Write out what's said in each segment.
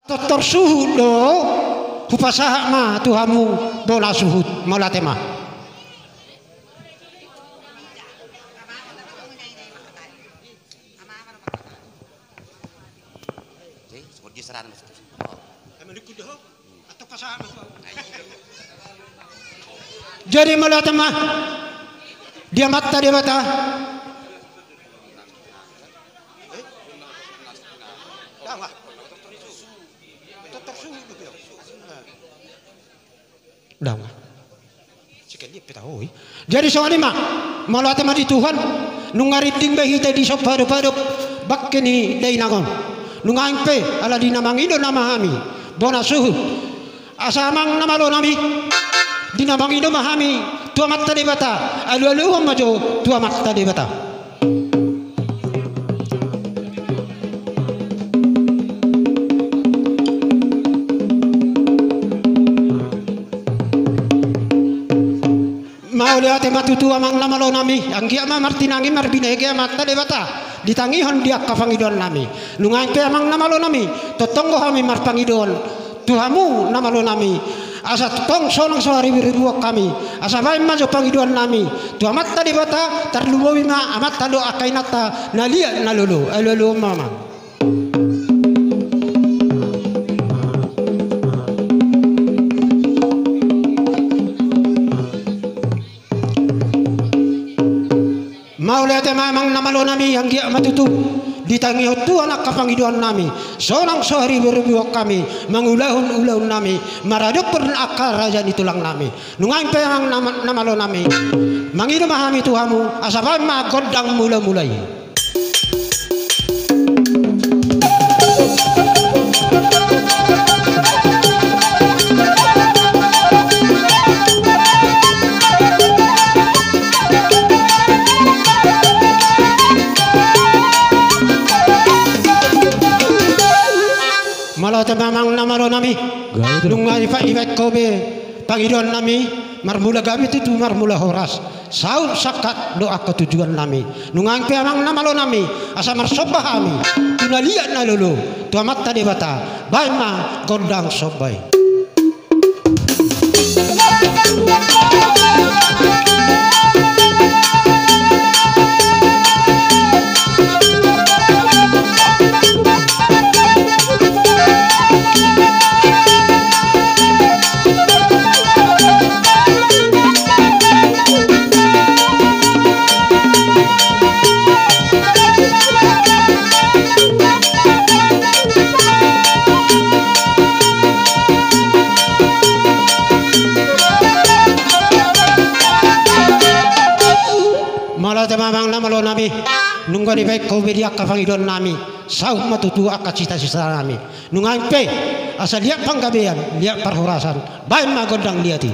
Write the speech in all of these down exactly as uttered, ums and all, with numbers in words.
Tortor suhut do, hupasahat ma tu hamu bona suhut, mauliate ma. Jadi mauliate ma di Amanta Debata. Jadi songon i ma, mauliate ma di Tuhan, nunga rinding be hita dison padopadop bangke ni dainang on. Nunga ain pe ala di na mangido nama hami bona suhut, asa amang na malo nami, di na mangido ma hami tu Amanta Debata, alualuhon ma jo tu Amanta Debata. Mauliate ma tutu amang na malo nami, anggiat ma martinangi marbinege Amanta Debata, ditangihon di angka pangidoan nami. Nunga ain pe amang na malo nami, tongtong do hami marpangidoan tu hamu na malo nami, asa tong sonang so hariboriboan hami, asa baen ma jo pangidoan nami tu Amanta Debata, tarlumobi ma amanta dohot angka inanta na liat na lolo, alualuhon ma amang. Mauliate ma amang na malo nami, anggiat ma tutu ditangihon Tuhan angka pangidoan nami, sonang so hariboriboan hami mangulahon ulaon nami, maradophon angka raja ni tulang nami. Nunga ain pe amang na, na malo nami, mangido ma hami tu hamu, asa baen ma gondang mulamula i. Mauliate ma amang na malo nami. Nunga dipa-, dibaen ho be pangidoan nami, marmula gabe tutu marmula horas, saut sangkap do angka tujuan nami. Nunga ain pe amang na malo nami, asa marsomba hami tu na liat na lolo, tu Amanta Debata, baen ma gondang somba i. Mauliate ma amang na malo nami, nunga dibaen ho be di angka pangidoan nami, saut ma tutu angka cita-cita nami. Nunga ain pe, asa liat panggabean, liat parhorasan, baen ma gondang liat i.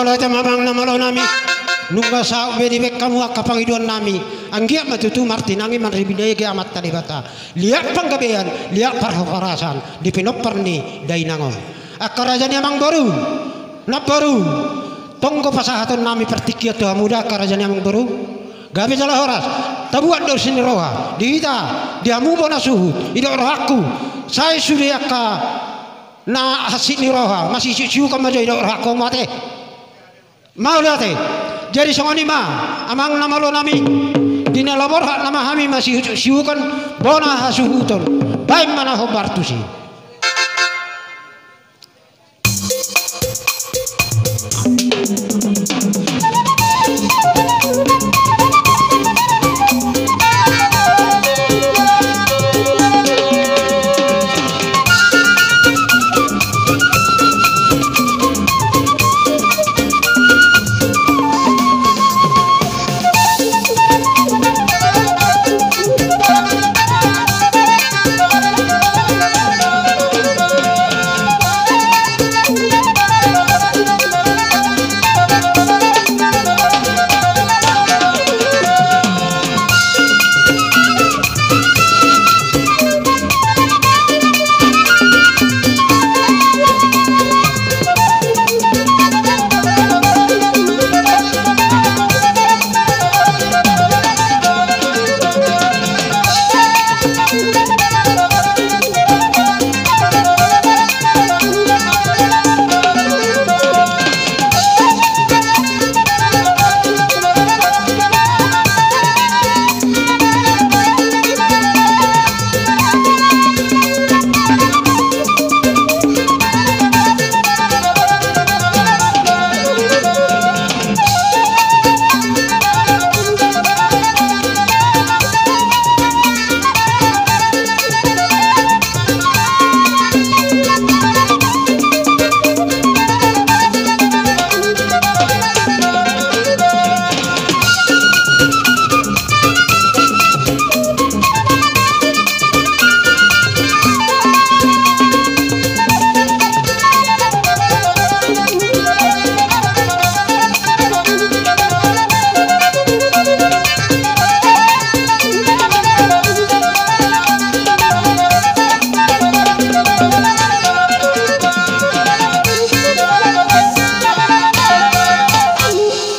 Dohot amang na malo nami, nunga saut be dibaen hamu angka pangidoan nami, anggiat ma tutu martinangi marnida ege Amanta Debata, liat panggabean, liat parhorasan di pinompar ni dainang on. Angka raja ni amangboru, namboru, tong do pasahaton nami partingkian tu hamu da angka raja ni amangboru. Gabe jala horas, tabuat do ulos ni roha di hita, di hamu bona suhut, didok rohangku, sai sude angka na hansit ni roha, masihut-sihuton ma jo, didok rohangku, mate. Mauliate. Jadi songon i ma, amang na malo nami, di na laho borhat nama hami masihut-sihuton bona hasuhuton, baen ma na hombar tusi.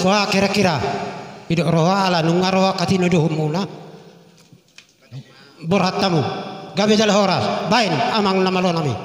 Bah, kira-kira, didok roha ala nunga ro angka tinodohonmuna. Borhat hamu. Gabe jala horas. Baen, amang na malo nami.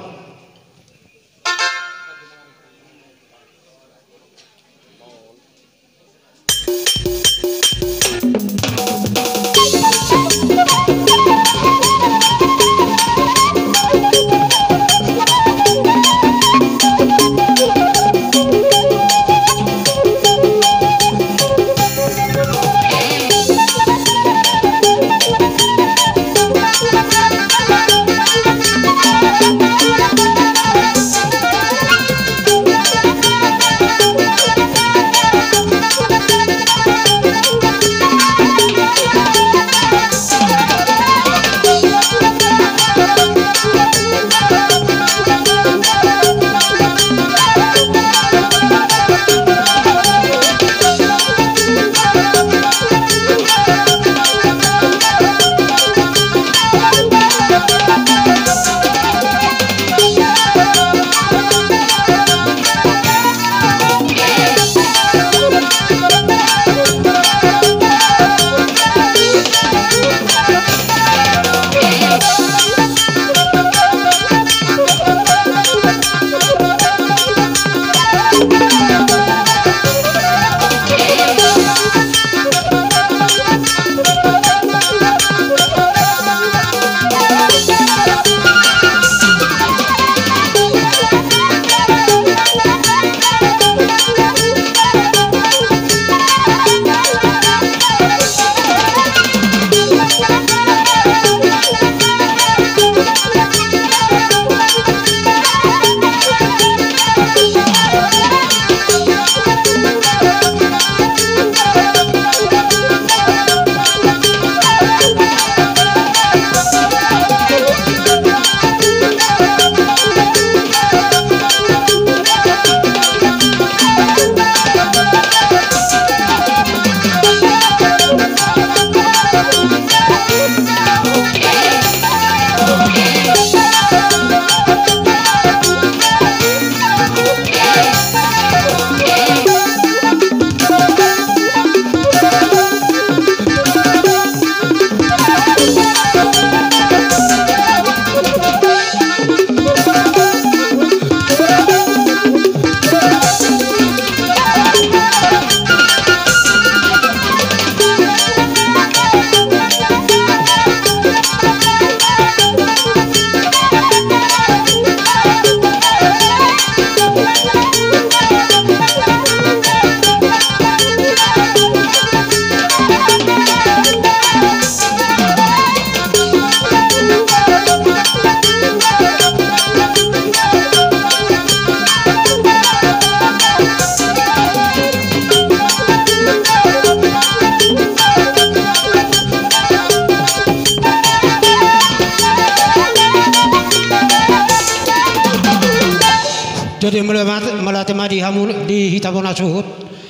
Jadi mauliate ma di hamu, di hita bona suhut.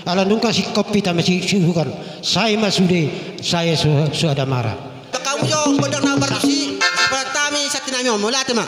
Ala nunga singkop hita masihukan. Sai ma sude, sai suhut, suhut damara. Takamu jo gondang na partusi. Pertami sati nami on, mauliate ma.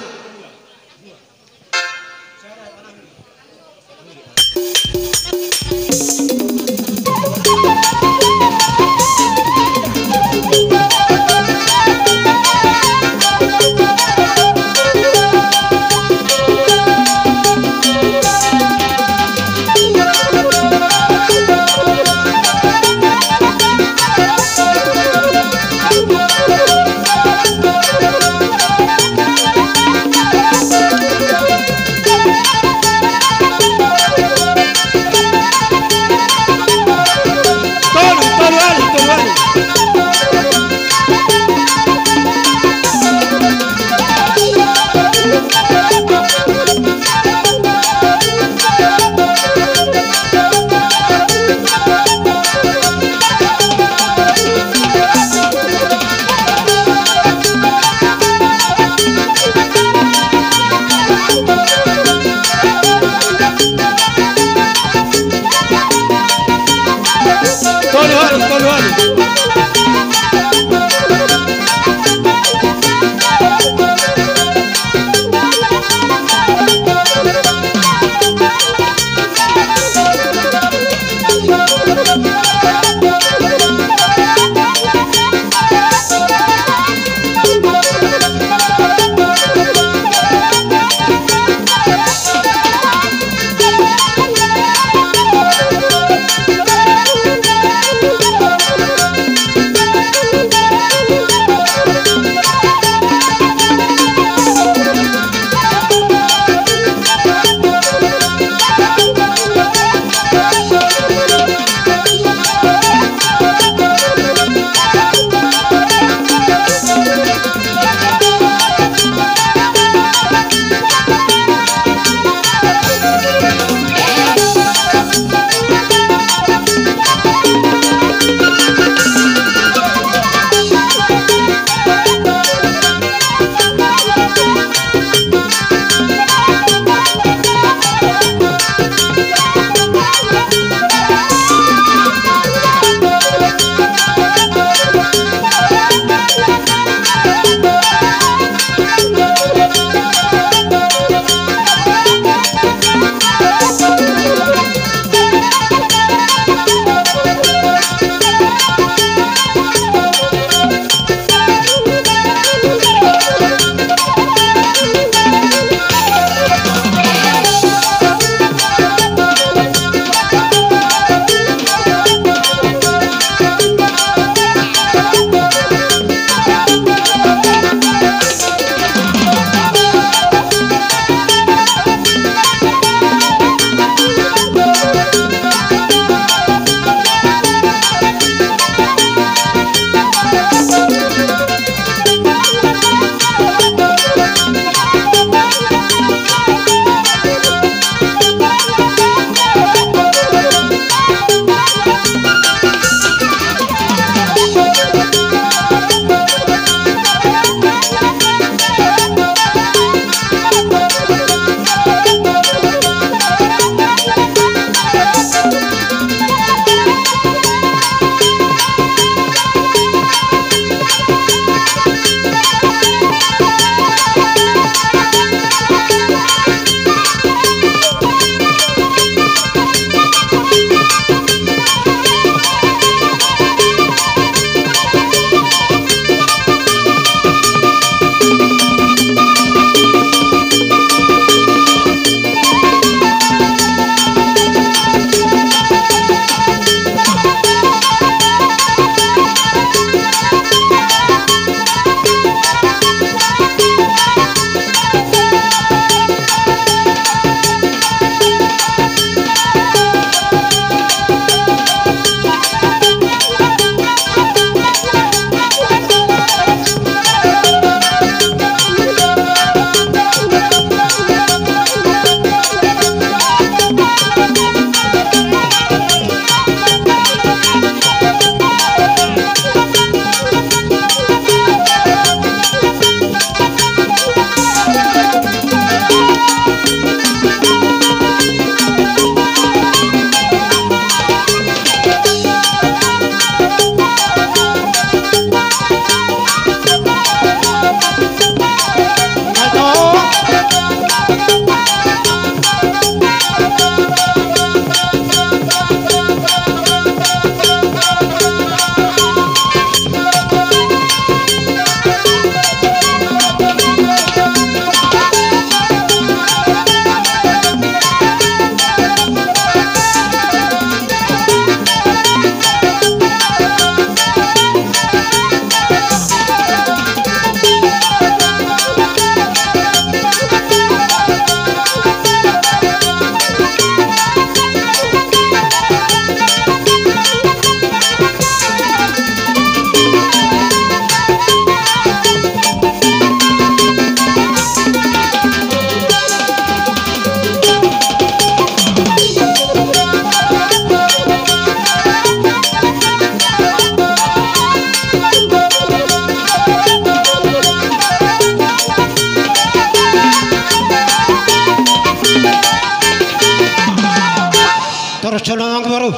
Jolo nang baru.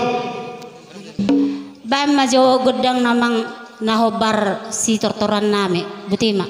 Baen ma jo gondang na mang na hombar sitortoran nami. Boti ma.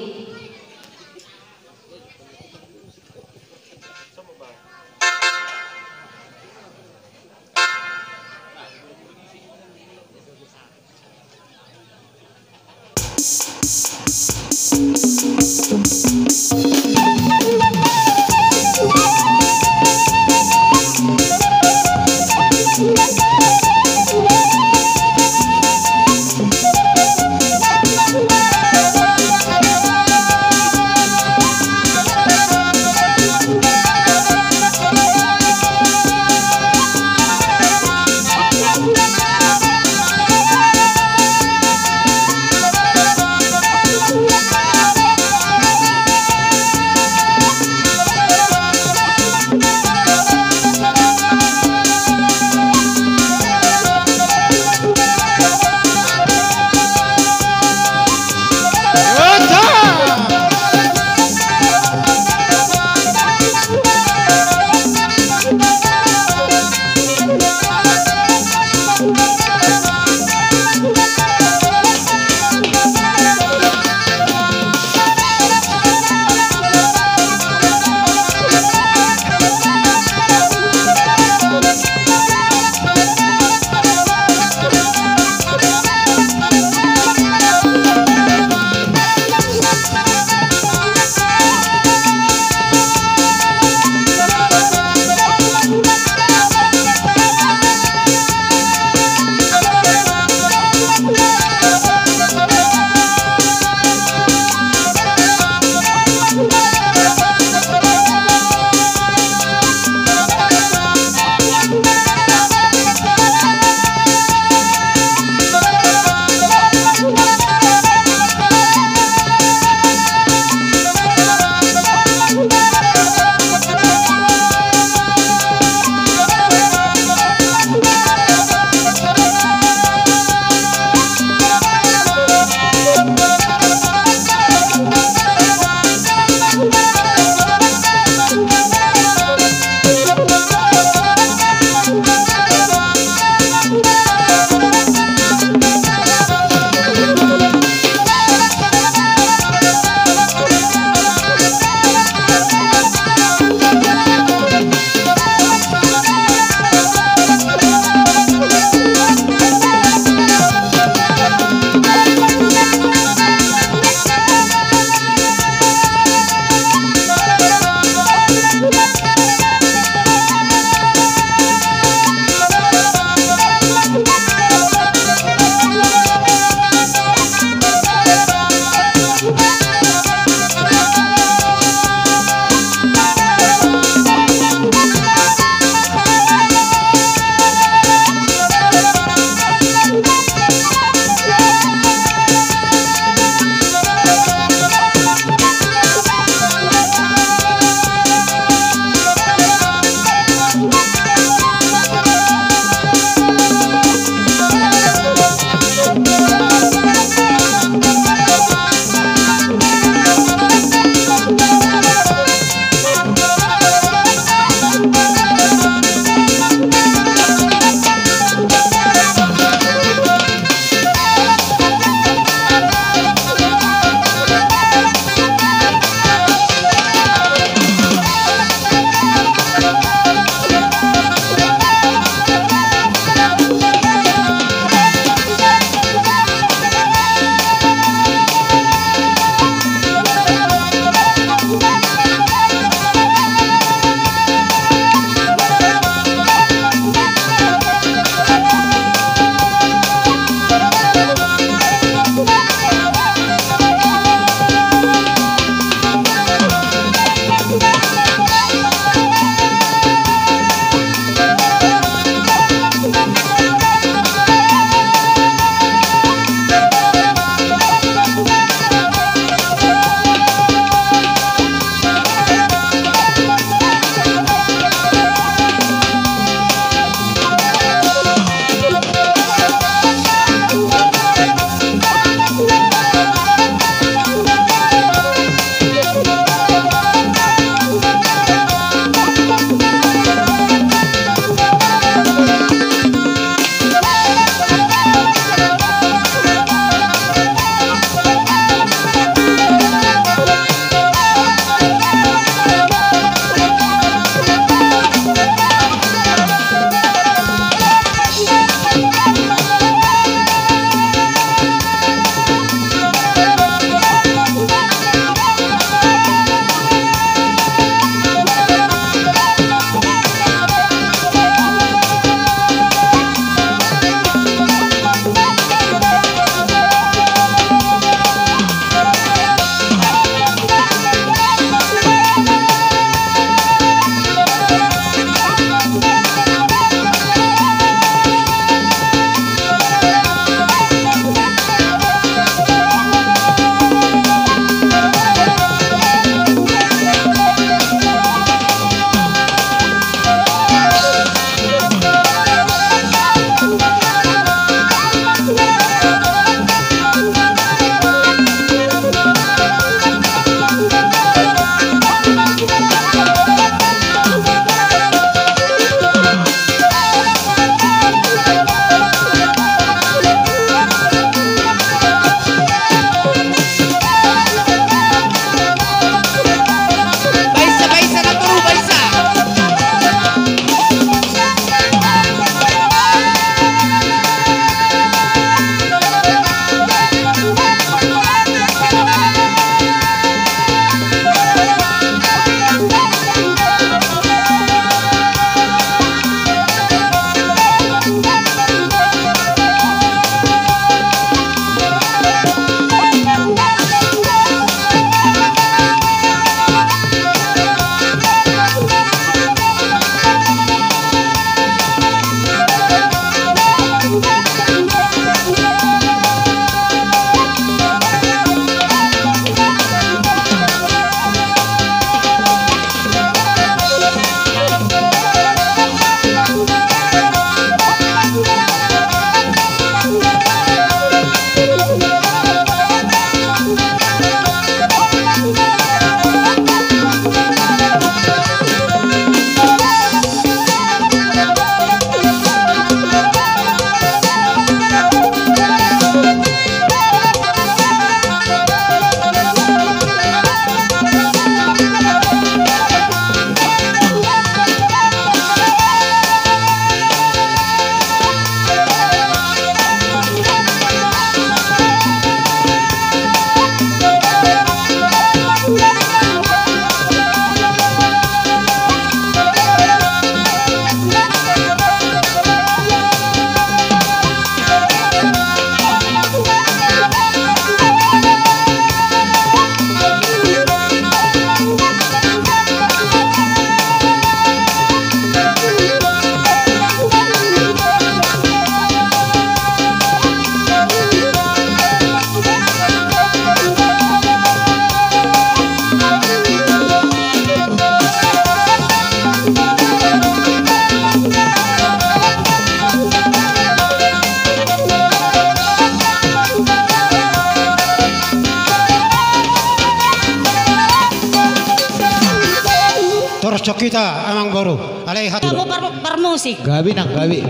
Torcok hita amang boru. Alai hatu. Kamu par-, parmusik. Gabe nang gabe.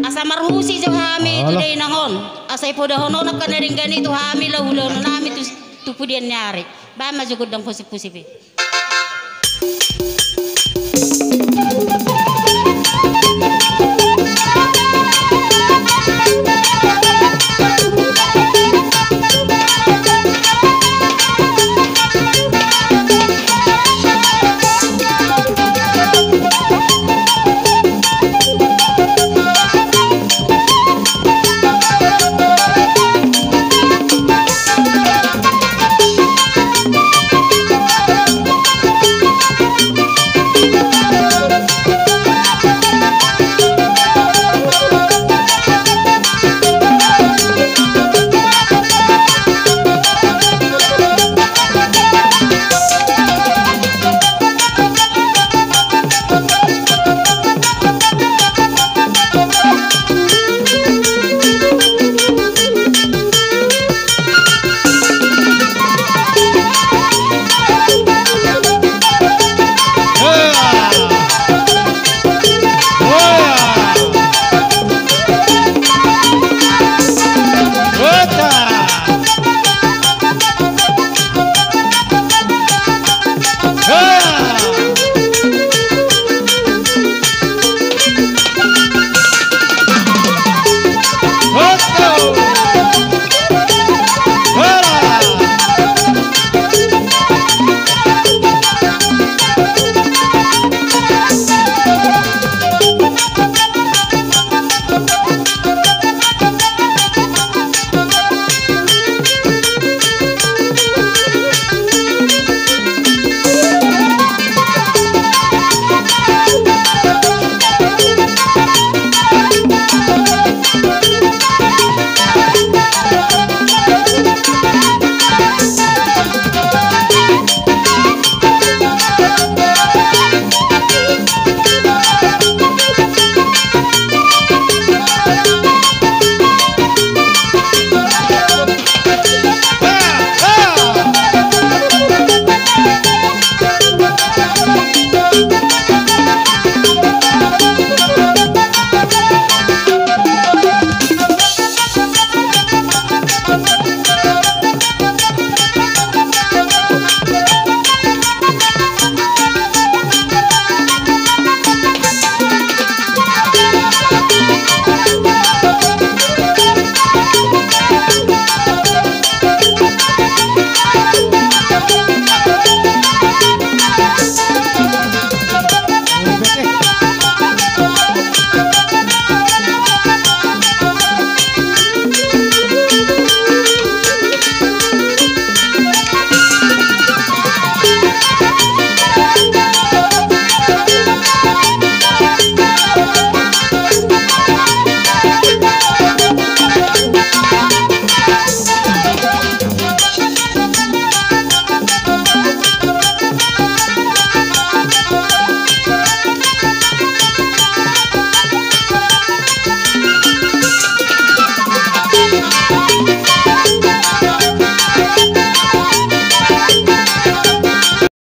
Asa marmusik jo hami tu dainang on. Asa ipodahon on angka na denggan i tu hami laho ulaon nami tu, tu pudian ni ari. Baen ma jo gondang pusip-pusip i.